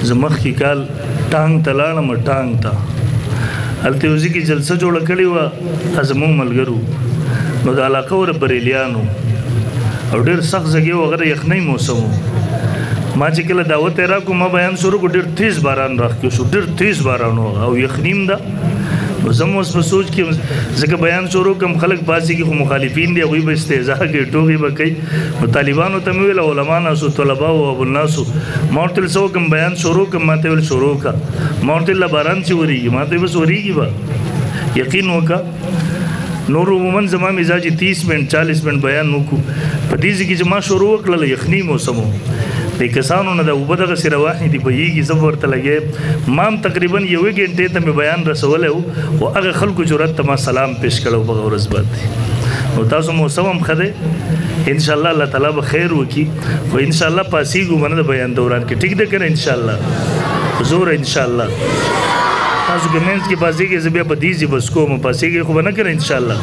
زه مخکې کال ټانګ ته لاړم، ټانګ ته هلته یو ځای کې جلسه جوړه کړې وه زموږ ملګرو، نو د علاقه ور بریلیانو او ډېر سخت ځګی و، هغه د یخنۍ موسم و. ما چې کله دعوت یې راکړو، ما بیان شروع کړو، ډېر تیز باران راښکې شو، ډېر تیز باران و او یخني هم ده. نو زه هم اوس په سوچ کې یم، ځکه بیان شروع کړم خلک پاڅېږي خو مخالفین دي، هغوی به استهزا کوي، ټوغې به کوي. نو طالبانو ته مې وویل، علما ناست وو، طلبا وو، ابو الناس وو، ما ورته ویل څه وکړم بیان شروع کړم؟ ما ته ویل شروع کړه. ما ورته ویل باران چې ورېږي؟ ما ته ویل بس ورېږي به، یقین وکړه. نور عموماً زما مزاج 30 منټ 40 منټ بیان وکړو. په دې ځای کې چې ما شروع وکړله، یخني موسم و، دې کسانو نه د اوبه دغسې روانې دي بهېږي، زه به ورته لګی. ما هم تقریباً یوې ګنټې ته مې بیان رسولی و، خو هغه خلکو جرأت ته ما سلام پېش کړی و په هغه ورځ باندې. نو تاسو موسم هم ښه دی، انشاءالله الله تعالی به خیر وکړي، خو انشاءالله پاڅېږو به نه د بیان دوران کې، ټیک ده که نه؟ انشاءالله زوره انشاءالله. تاسو که منځ کې پاڅېږئ، زه بیا په دې ځای بس کوم، پاڅېږئ خو به نه که نه؟ انشاءالله.